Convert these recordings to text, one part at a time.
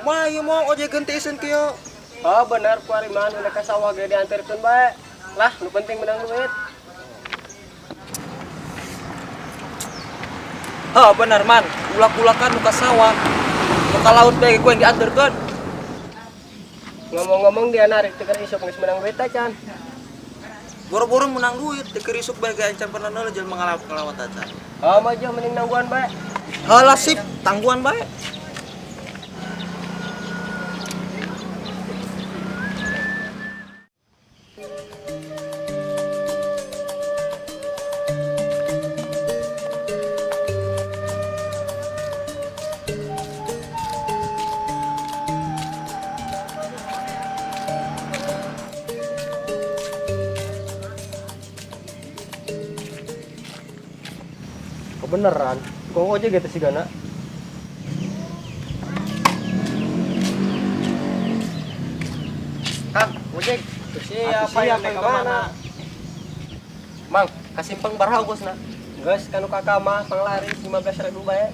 Kumaha ieu mah ojek teh iseun kieu? Oh bener ku ari mah nu ka sawah ge dianterkeun bae. Lah, nu penting menang duit. Heh, bener man, ulak-ulakan nu ka sawah. Nu ka laut bae ku yang dianterkeun. Ngomong-ngomong dia narik teu keur isuk geus menang duit acan. Boro-boro menang duit, teu keur isuk bae ge encan pernah neuleuh jelema ngalawat kalawat acan. Oh mah jauh mending nangguan bae. Heula sip, tangguhan bae. Kebeneran, kok ojek gitu sih gana? Kang, ojek. Siapa yang naik ke mana? Mang, kasimpeng baraha ongkosna? Geus kanu kakak mah panglaris 15.000 bae.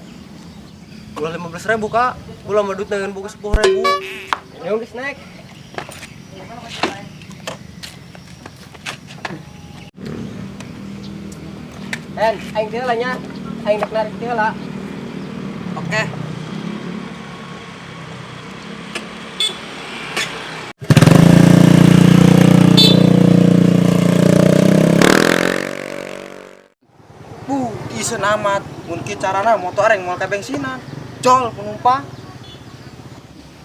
Ulah 15.000, Kak. Ulah mah duit dengan buku 10.000. Yo geus naik. En, aing teh heula nya. Aing dek narik teh heula. Oke. Bu, iseun amat. Mun kieu carana motor aing moal ka bensinan. Jol penumpang.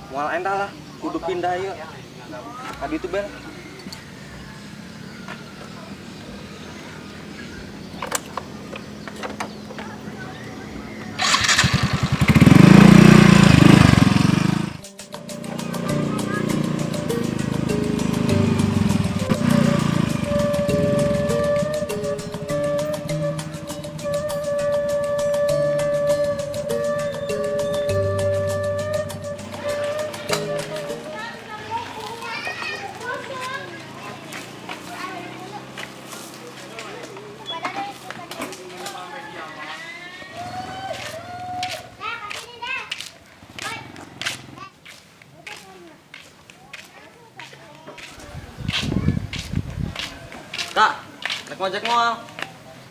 Moal endah lah, kudu pindah ieu. Tadi itu bel. Kak, naik ojek moal.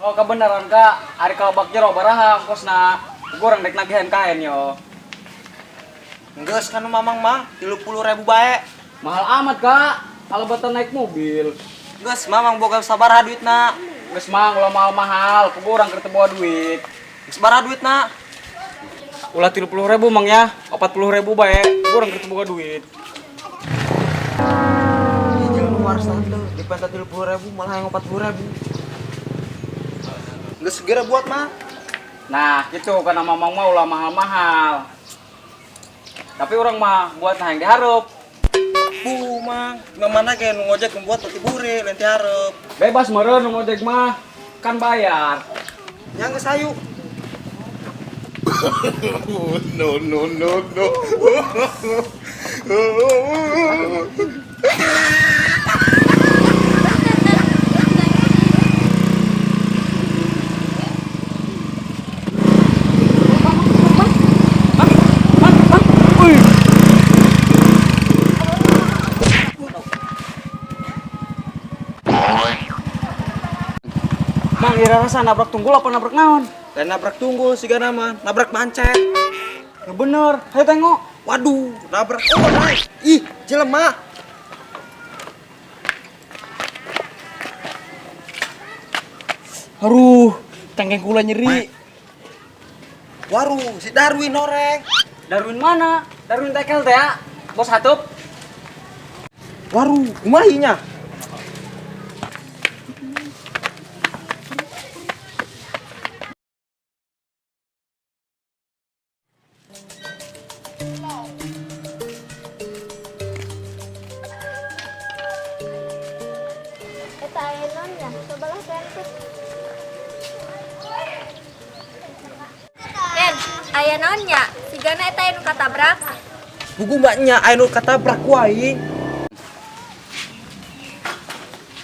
Oh kebenaran kak, ari kalebak jero baraha ongkosna. Kurang dek nagihan kain yo. Geus kan mamang mah 30.000 bae. Mahal amat kak, kalau beten naik mobil. Geus mamang boga sabaraha duitna. Geus mang ulah mahal-mahal, kurang keur teu bawa duit. Geus baraha duitna. Ulah 30.000 mang ya, 40.000 bae. Kurang keur teu boga duit. Jangan luar tante, dipenta 30.000 malah yang 40.000. Geus segera buat mah. Nah, gitu karena mamang mah ulah mahal-mahal. Tapi orang mah buat nah yang diharap. Bu, mang, gimana kayak nu ngojek membuat peti bure, lain diharap. Bebas meureun nu ngojek mah, kan bayar. Yang geus hayu. No, no, no, no. Mang, ira rasa nabrak tunggul apa nabrak naon? Dan nabrak tunggul siga nama, nabrak mancet. Ya bener, ayo tengok. Waduh, nabrak. Oh, naik. Ih, jelema. Aduh, cengkeng kula nyeri. Waduh, si Darwin oreng. Darwin mana? Darwin tekel teh ya? Bos hatup. Waduh, kumaha nya? Eta aya naon nya? Cobalah teh. Ken, aya naon nya? Sigana eta aya nu katabrak. Buku mbaknya aya nu katabrak ku aing.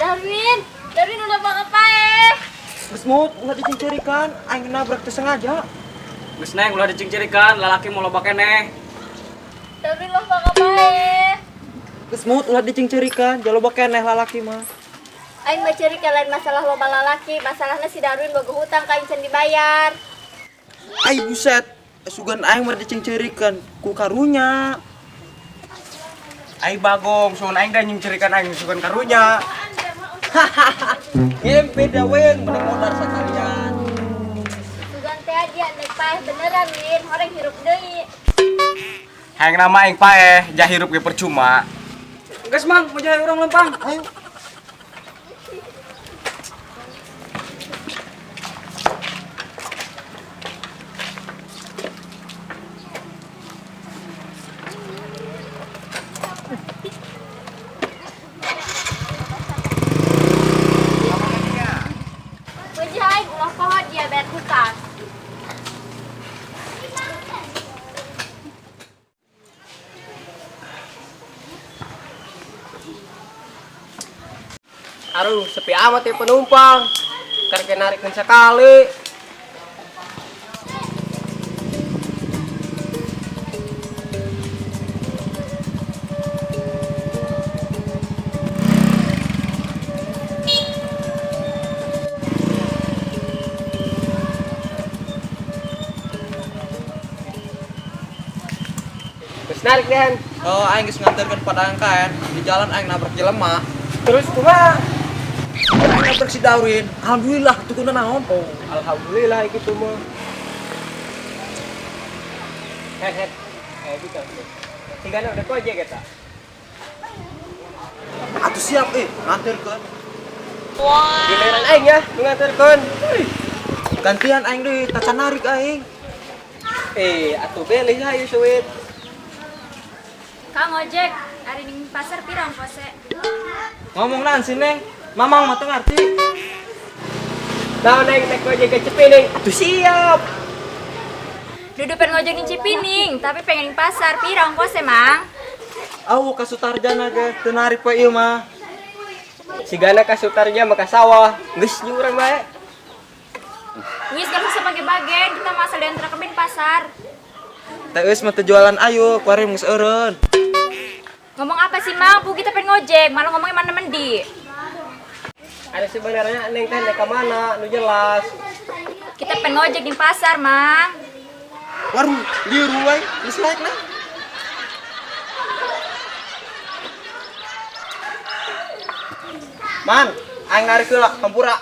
Darwin, Darwin udah bakal paeh. Geus mut, ulah dicingcirikan, aing nabrak teu sengaja. Geus neng ulah dicingcirikan, lalaki mau loba keneh. Darwin loba ka paeh. Geus maut ulah dicingcerikan, jaloba keneh lalaki mah. Aing mah ceurik lain masalah loba lalaki, masalahna si Darwin boga hutang ka aing can dibayar. Ai buset, sugan aing mah dicingcerikan ku karunya. Ai bagong, sugan aing da nyingcerikan aing sugan karunya. Game beda wen, mending modar sakalian. Sugan teh aja nek paeh beneran Win, horeng hirup deui. Hayang nama aing paeh, jah hirup ge percuma. Geus Mang, mau jahe urang lempang. Ayo. Puji aing ulah poho dia bayar hutang. Aduh, sepi amat ya penumpang. Karek narikeun sekali. Terus narik deh. Oh, aing geus nganterkeun padang kaen, di jalan aing nabrak jelema. Terus kumaha? Aing nabrak si Darwin. Alhamdulillah tukuna naon. Oh, alhamdulillah gitu mah. Hehe. Gitu. Tigana udah gojek eta. Atuh siap nganterkeun. Giliran aing ya, nu nganterkeun. Gantian aing deui, tacan narik aing. Atuh belih hayu suwit. Kang ojek, ari ning pasar pira ongkose? Ngomong naon sih, Neng? Mamang mah teu ngarti. Nah, Neng, naik gojek ke Cipining. Atuh siap. Dudu pengen ngojek ning Cipining, tapi pengen ning pasar pira ongkose, Mang? Awu ka Sutarjana ge teu narik we ieu mah. Sigana ka Sutarja mah ka sawah. Geus jeung urang bae. Wis gak usah bage-bage, kita mah asal diantar ke pasar. Teh eus mah teu jualan ayu, kuari geus eureun. Ngomong apa sih, Mang? Bu, kita pengen ngojek, malah ngomongnya mana mendi. Ada sebenarnya Neng teh naik ke mana? Nu jelas. Kita pengen ngojek di pasar, Mang. Waduh, liur wae, geus naik nah. Man, aing narik heula hampura.